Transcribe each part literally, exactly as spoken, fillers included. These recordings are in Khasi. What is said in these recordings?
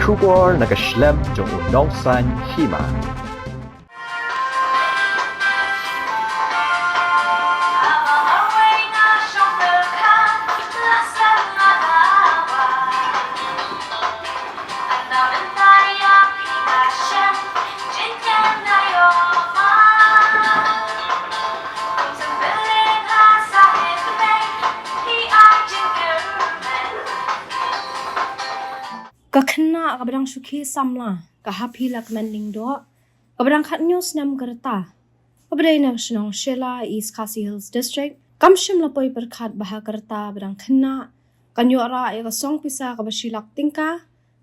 Khubor na ka shlem jong u nongsan hima. Ka khynnah kaba dang shu khie samla, ka Happy Lakmen Lyngdoh, kaba dang khathynñiew snem ka rta, kaba dei na ka shnong Shella, East Khasi Hills District, kam shym la poi pyrkhat ba ha ka rta ba dang khynnah kan ïoh rah ïa ka song pisa kaba shi lak tyngka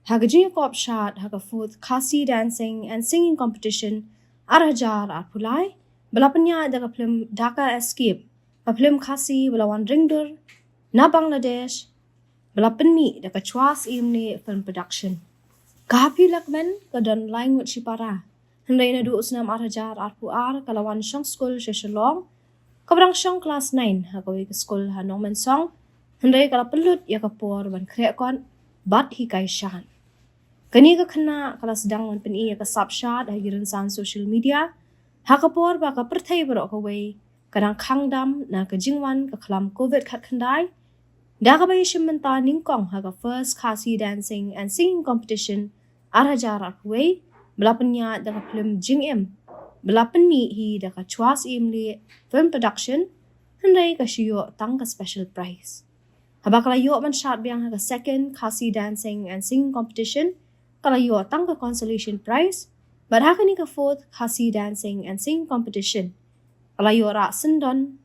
ha ka jingïakop shad ha ka fourth Khasi Dancing and Singing Competition ar hajar arphew lai, ba la pynïaid da ka phlim Dhaka Escape, ka phlim Khasi ba la wan ring dur na Bangladesh, ba la pynmih da ka Chwas Imli Film Production. Ka Happy Lakmen ka don lai ngut shipara, hynrei naduh u snem ar hajar arphew ar ka la wan shong skul sha Shillong, kaba dang shong klas nine ha kawei ka skul ha Nongmensong, hynrei ka la pynlut ïa ka por ban khreh kot bad hikai shad. Kane ka khynnah ka la sdang ban pyni ïa ka sap shad ha ki rynsan social media ha ka por ba ka pyrthei baroh kawei ka dang khang dam na ka jingwan ka khlam Covid khatkhyndai, da kaba ïashim bynta nyngkong ha ka First Khasi Dancing and Singing Competition ar hajar arphew wei, ba la pynïaid da ka phlim Jingim, ba la pynmih hi da ka Chwas Imli Film Production, hynrei ka shu ïoh tang ka special prize. Haba ka la ïoh ban shad biang ha ka Second Khasi Dancing and Singing Competition, ka la ïoh tang ka consolation prize, bad ha kane ka Fourth Khasi Dancing and Singing Competition, ka la ïoh rah syndon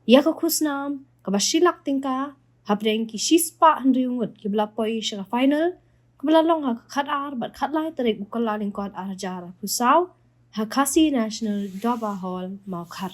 ïa ka khusnam kaba shi lak tyngka hapdeng ki shispah hynriew ngut kiba la poi sha ka final, kaba la long ha ka khatar bad khatlai tarik u Kyllalyngkot ar hajar arphew saw ha Khasi National Durbar Hall, Mawkhar.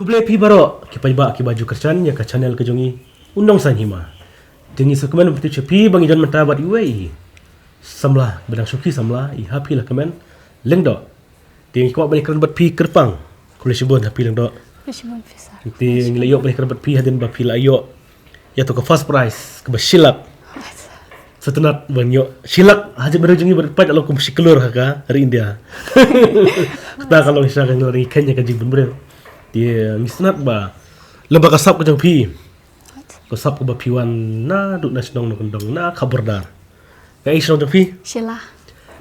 Khublei phi baroh ki paidbah kiba ju kyrshan ïa ka channel ka jong ngi, U Nongsan Hima. Te ngi sngewkmen ban pyntip sha phi ba ngi don mynta bad iwei i samla ba dang shu khie samla, i Happy Lakmen Lyngdoh. Te ngi kwah ban ïakren bad phi kyrpang. Khublei shibun Happy Lyngdoh. Khublei shibun phi sir. Te ngi la ïoh ban ïakren bad phi hadien ba phi la ïoh ïa to ka first prize kaba shi lak. Sngewtynnat ban ïoh shi lak ha jaitbynriew jong ngi bad pat la long kum shi klur ha ka ri India. Kata ka long shisha ka ngi la ri khein ïa ka jingpynbriew. Te ngi sngewtynnat ba lem bad ka sap ka jong phi, ka sap kaba phi wan naduh na shnong na kyndong na khap border. Kaei shnong jong phi? Shella.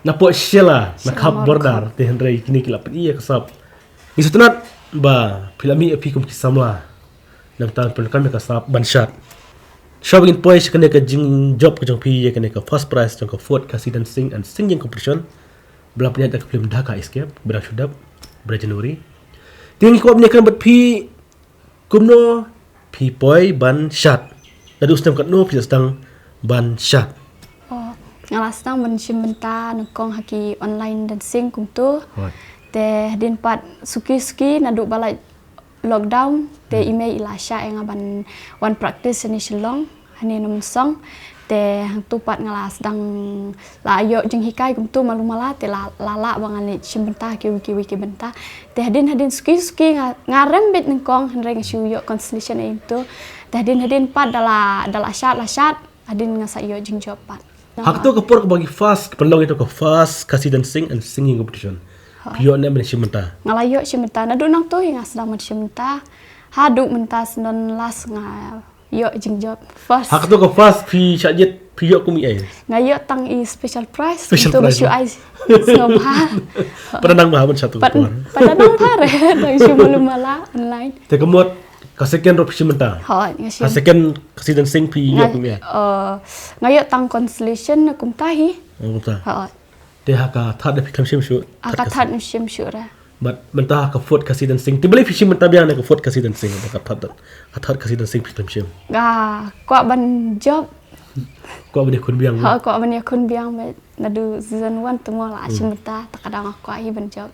Na pdeng Shella, na khap border. Te hynrei kine ki la pyni ïa ka sap. Ngi sngewtynnat ba phi la mih ïa phi kum ki samla. Namar pyndonkam ïa ka sap ban shad. Shuwa ba ngin poi sha kane ka jingjop ka jong phi ïa kane ka first prize jong ka Fourth Khasi Dancing and Singing Competition, ba la pynïaid da ka phlim Dhaka Escape ba dang shu dep, ba dei January. Te ngi kwah ban ïakren bad phi, kumno phi poi ban shad? Naduh snem katno phi la sdang ban shad? Oh, nga la sdang ban shim bynta nyngkong ha ki online dancing kumto. Te hadien pat suki suki naduh ba la lockdown te i mei i la shah ïa nga ban wan practice shane Shillong, hane Nongmensong. Te hangto pat nga la sdang la ïoh jinghikai kumto malu mala, te la la lah ba ngan leit shim bynta kiwei kiwei ki bynta. Te hadien hadien suki suki nga, nga rem beit nyngkong hynrei nga shu ïoh consolation ïa ito. Te hadien hadien pat da la, da la shad la shad, hadien nga sa ïoh jingjop pat. Ha kato ka por kaba ngi first, ki pynlong ïa to ka First Khasi Dancing and Singing Competition, phi ïoh ne em ban shim bynta? Nga la ïoh shim bynta, naduh nangto hi nga sdang ban shim bynta. Haduh mynta syndon last nga ïoh jingjop first. Ha kato ka first phi shah jied phi ïoh kum i ei? Nga ïoh tang i special prize. Special prize. Sngewbha. Pyndanang bha ban shah to ka por. Pyndanang bha re, tang shu malu mala online. Te ka mut ka second ruh phi shim bynta? Hooid, nga shim. Ha second Khasi Dancing phi ïoh kum i ei? Nga ïoh tang consolation na kumta hi. Kumta. Hooid. Te ha ka third da phi khlem shim shuh? Ha ka third ngam shim shuh re. Bad mynta ka fourth Khasi Dancing. Te balei phi shim mynta biang na ka fourth Khasi Dancing? Ka third, ka third Khasi Dancing phi khlem shim. Nga kwah ban jop. Kwah ban ïakhun biang. Ha, kwah ban ïakhun biang, bad naduh season one te mo la shim mynta, te ka dang kwah hi ban jop.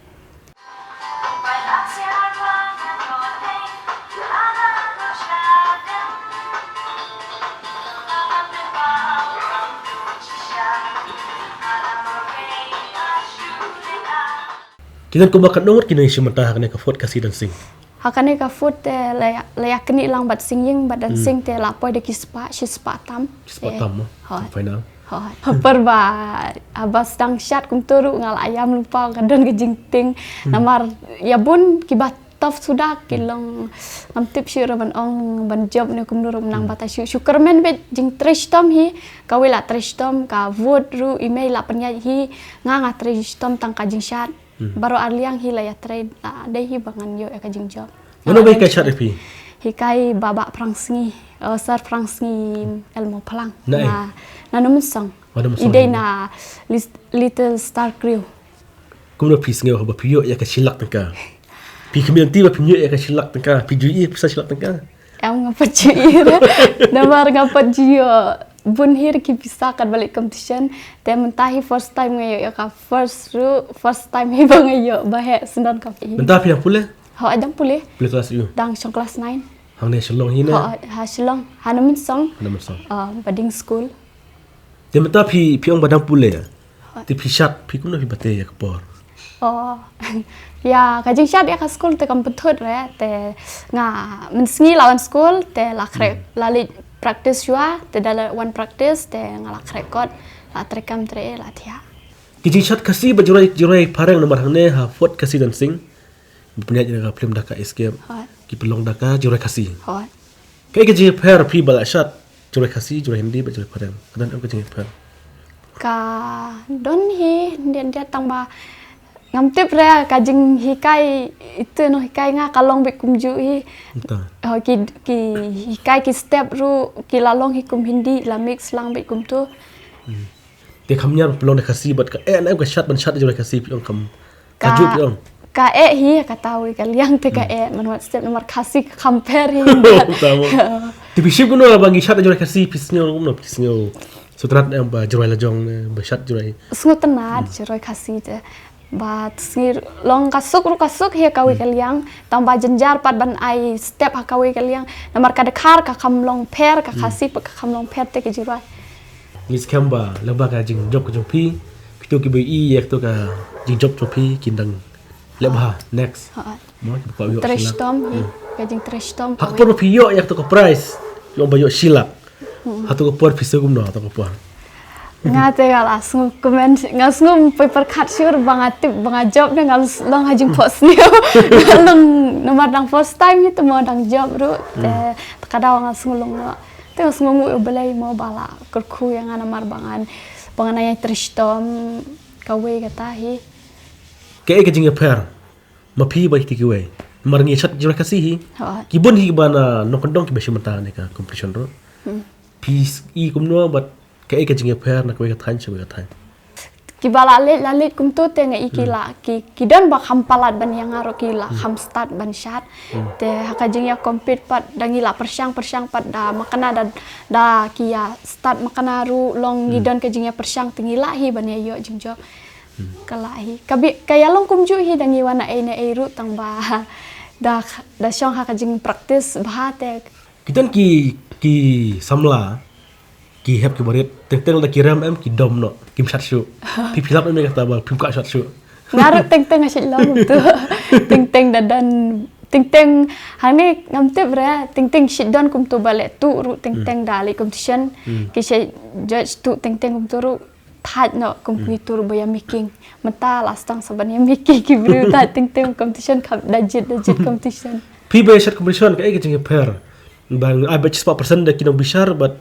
Ki don kumba katno ngut ki nongshim mynta ha kane ka fourth Khasi Dancing? Ha kane ka fourth te la ïa, la ïa knieh lang bad singing bad dancing te la poi da ki spah, shi spah tam. Shi spah tam mo? Hooid. Final. Hooid. Hooid. Par ba, haba sdang shad kumta ruh nga la ïam lypa, ka don ka jingtieng. Namar ïa bun kiba tough suda ki long, ngam tip shuh ruh ban ong ban jop ne kumno ruh, mynta ba ta shu, shu kyrmen beit, jingtrei shitom hi, kawei la trei shitom, ka vote ruh i mei la pynïaid hi, nga nga trei shitom tang ka jingshad. Baroh ar liang hi la ïatrei, la dei hi ba ngan ïoh ïa ka jingjop. Mano ba hikai shad ïa phi? Hikai Bah Bah Prangsngi, eh, Sir Prangsngi Elmo Phlang. Na ei? Na, na Nongmynsong. Na Nongmynsong. I dei na Lis-, Little Star Crew. Kumno phi sngew haba phi ïoh ïa ka shi lak tyngka? Phi khmih lynti ba phi ïoh ïa ka shi lak tyngka, phi ju ïohi pisa shi lak tyngka? Em, nga pat ju ïohi re. Namar nga pat ju ïoh bun hi ki pisa katba leit competition. Te mynta hi first time nga ïoh ïa ka first ruh, first time hi ba nga ïoh ba heh syndon ka phi. Mynta phi dang pule? Hooid, dang pule. Pule klas aiu? Dang shong klas nine. Hangne Shillong hi ne? Hooid, ha Shillong. Ha Nongmynsong. Ha Nongmynsong. Ah, boarding school. Te mynta phi, phi ong ba dang pule. Te phi shad, phi kumno phi bate ïa ka por? Oh. Ïa ka jingshad ïa ka skul te kam pynthut re, te nga mynsngi la wan skul, te la khreh, la leit practice shuwa, te da la wan practice, te nga la khreh kot, la treikam trei, la thiah. Ki jingshad Khasi bad jingrwai, jingrwai phareng namar hangne ha fourth Khasi Dancing. Ba pynïaid ïa ka film Dhaka Escape. Hooid. Ki pynlong da ka jingrwai Khasi. Hooid. Kaei ka jingïapher phi ba la shad jingrwai Khasi, jingrwai Hindi bad jingrwai phareng? Ka don em ka jingïapher? Ka don hi, ndiat ndiat tang ba ngam tip re, ka jinghikai, ito nonghikai nga ka long beit kumjuh hi. Ito. Oh, ki, ki hikai ki step ruh ki la long hi kum Hindi, la mix lang beit kumto. Hmm. Te kham ñiar pynlong da Khasi bad ka eh, na em ka shad ban shad da jingrwai Khasi phi ong, kam ka, kajuh phi ong? Ka eh hi, kata kawei ka liang te ka eh, man wat step namar Khasi ka kham pher hi. Tama. Te phi shim kumno ba ngi shad da jingrwai Khasi, phi sngew kumno, phi sngew sngewtynnat em ba jingrwai la jong ne ba shad jingrwai? Sngewtynnat jingrwai Khasi te. Ba sngi long ka suk ruh ka suk hi ha kawei ka liang. Tang ba jynjar pat ban ai step ha kawei ka liang. Namar ka dkhar ka kham long pher, ka Khasi pat ka kham long pher te ki jingrwai. Ngi skhem ba lyngba ka jingjop ka jong phi, kito kiba ïohi ïa kito ka jingjop jong phi kin dang leh bha next. Hooid. Mo, kiba kwah ïoh shi lak. Trei shitom hi, ka jingtrei shitom. Ha ka por ba phi ïoh ïa kito ka prize, ïoh ba ïoh shi lak. Hato ka por phi sngew kumno hato ka por? Nga te nga la sngewkmen, nga sngew pyrkhat shuh ba nga tip ba nga jop ne nga long ha jingphohsniew. Nga long namar dang first time hi te mo dang jop ruh. Te, te ka daw nga sngew long nga. Te nga sngewnguh ïa U Blei mo ba la kyrkhu ïa nga namar ba ngan, ba ngan ïai trei shitom kawei kata hi. Kaei ka jingïapher? Ma phi bad kito kiwei. Namar ngi shad jingrwai Khasi hi. Hooid. Ki bun hi kiba na nongkyndong kiba shim bynta ha kane ka competition ruh. Hmm. Phi i kumno bad kaei ka jingïapher na kawei ka thaiñ sha kawei ka thaiñ? Kiba la leit, la leit kumto te nga i ki la, ki, ki don ba kham palat ban ïa nga ruh, ki la kham stad ban shad. Hmm. Te ha ka jingïa compete pat da ngi la pyrshang, pyrshang pat da makna da, da ki ïa stad makna ruh long ngi don ka jingïa pyrshang te ngi lah hi ban ïa ïoh jingjop. Hmm. Ka lah hi. Ka bit, ka ïa long kumjuh hi da ngi wan naei naei ruh tang ba da, da shong ha ka jingpractice bha te. Ki don ki, ki samla, ki hep kiba rit, teng teng da ki rem em ki dom noh, kim shad shuh. Phi, phi lap em ïa kata ba phim kwah shad shuh? Nga ruh teng teng nga shait long kumto. Teng teng da don, teng teng hangne ngam tip re, teng teng shait don kumto ba leh tuh ruh teng teng da leh competition. Hmm. Ki shait judge tuh teng teng kumto ruh. Thait noh kum ki tur ba ïa making. Mynta la sdang sa ban ïa making ki briew thait teng teng competition kham da jied da jied competition. Phi ba ïa shad competition kaei ka jingïapher? Ba ai beit shispah percent da ki nongbishar bad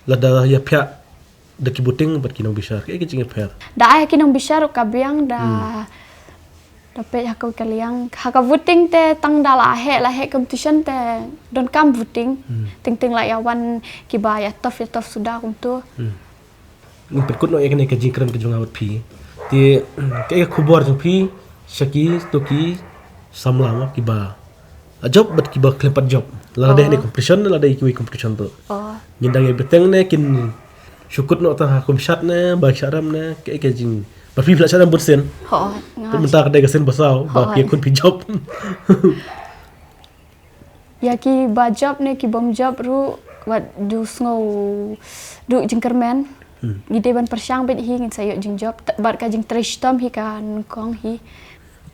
lada ïa phiah da ki voting bad ki nongbishar kaei ka jingïapher? Da ai ki nongbishar ka biang da. Hmm. Da peit ha ka, ka liang. Ha ka voting te tang da la heh, la heh competition te donkam voting. Hmm. Teng teng la ïa wan kiba ïa tough, ïa tough suda kumto. Hmm. Ngin pynkut noh ïa kane ka jingkren ka jong nga bad phi. Te, kaei ka khubor jong phi Sha ki to ki samla mo kiba la jop bad kiba khlem pat jop. Lada dei ne competition, lada dei kiwei competition to. Ngin dang ïa bteng ne kin shu kut noh tang ha kum shad ne ba shah rem ne, kaei ka jing, ba phi phi la shah rem bun sien. Te mynta ka dei ka sien ba saw ba phi khun phi jop. Ïa kiba jop ne kibym jop ruh, wat ju sngew duh jingkyrmen. Ngi dei ban pyrshang beit hi, ngin sa ïoh jingjop bad ka jingtrei shitom hi ka nyngkong hi.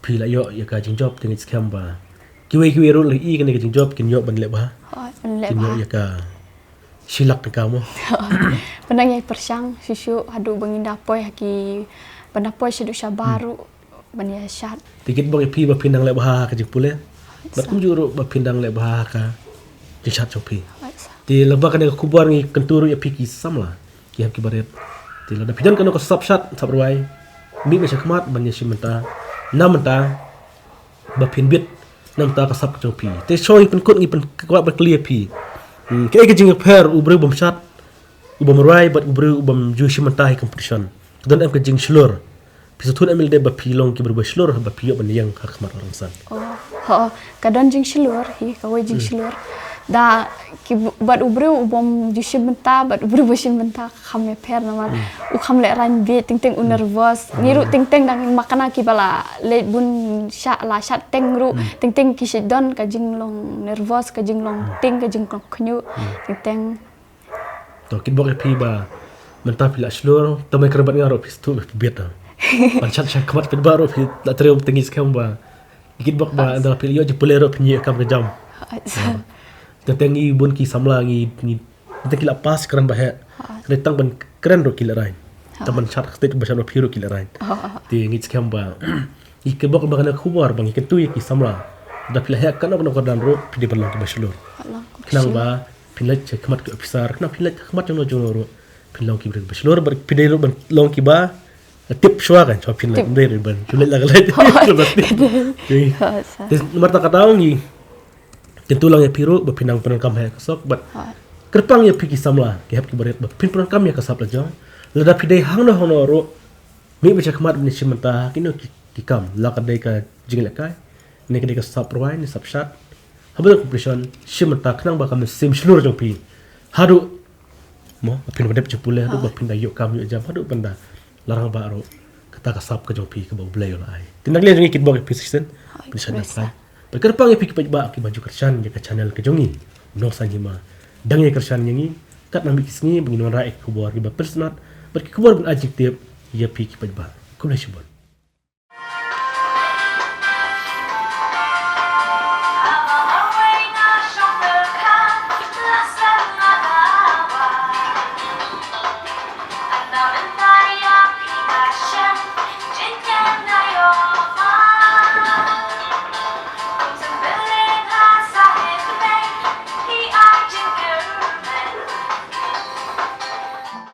Phi la ïoh ïa ka jingjop, te ngi skhem ba kiwei kiwei ruh la i kane ka jingjop kin ïoh ban leh bha. Kin ïoh ïa ka shilak ka mo. Pynang ïa pyrshang shisha haduh ba ngin da poi ha ki, ban da poi shaduh shabar ruh ban ïa shad. Te kitbok ïa phi ba phin dang leh bha ha ka jingpule bad kumjuh ruh ba phin dang leh bha ha ka jingshad jong phi. Te lyngba kane ka khubor ngi kyntu ruh ïa phi ki samla ki hep ki barit. Te lada phi don kano ka sap shad sap rwai, mih beit sha khmat ban ïa shim bynta, na mynta ba phin bit na mynta ka sap ka jong phi. Te shuwa ngi pynkut ngi pynkwah ban kylli ïa phi, kaei ka jingïapher u briew bym shad, u bym rwai bad u briew u bym ju shim bynta ha competition? Ka don em ka jingshlur? Phi sngewthuh em lada ba phi long ki briew ba shlur ba phi ïoh ban ïeng ha khmat u rangsan? Ka don jingshlur hi, kawei jingshlur. Da ki bad u briew u bym ju shim bynta bad u briew ba shim bynta, kham ïapher namar u kham lehraiñ beit, teng teng u nervous. Ngi ruh teng teng dang makna kiba la leit bun shah, la shad teng ruh teng teng ki shu don ka jinglong nervous, ka jinglong tieng, ka jinglong khñiuh teng teng. To kitbok ïa phi ba mynta phi la shlur, tang ba kren bad nga ruh phi sngewthuh ba phi bit. Ban shad sha khmat phi ba ruh phi la trei, te ngi skhem ba kitbok ba ynda phi la ïoh jingpule ruh phin ïoh kam ka jam. Teng teng ngi bun ki samla ngi, ngi teng teng ki la pass kren ba heh. Kren tang ban kren ruh ki lehraiñ. Tang ban shad stage ba shad ba phi ruh ki lehraiñ. Te ngi skhem ba ngi kitbok ba kane ka khubor ba ngi kyntu ïa ki samla, da phi la heh kano kano ka dan ruh phi dei ban long kiba shlur. Khnang ba phin leit sha khmat ki officer, khnang phin leit sha khmat jong no jong no ruh phin long kiba shlur bad phi dei ruh ban long kiba tip shuwa kan, shuwa phin leit, dei ruh ban shu leit la ka leit. Te namar kata ka daw ngi kyntu lang ïa phi ruh ba phin nang pyndonkam ha ka sap bad kyrpang ïa phi ki samla ki hep ki barit ba phin pyndonkam ïa ka sap la jong. Lada phi dei hangno hangno ruh, mih beit sha khmat ban ïa shim bynta ha kino ki kam, la ka dei ka jinglehkai ne ka dei ka sap rwai ne sap shad. Haba dei competition, shim bynta khnang ba ka mynsiem shlur jong phi haduh mo ba phin wan dep jingpule, haduh ba phin da ïoh kam ïoh jam, haduh ban da la rangbah ruh kata ka sap ka jong phi kaba U Blei u la ai. Te na ka liang jong ngi kitbok ïa phi shisien. Pynshai na ka. Bad kyrpang ïa phi ki paidbah kiba ju kyrshan ïa ka channel ka jong ngi Nongsaiñ Hima. Dang ïa kyrshan ïa ngi katba mih ki sngi ba ngin wanrah ïa ki khubor kiba pynsnat bad ki khubor ban ai jingtip ïa phi ki paidbah. Khublei shibun.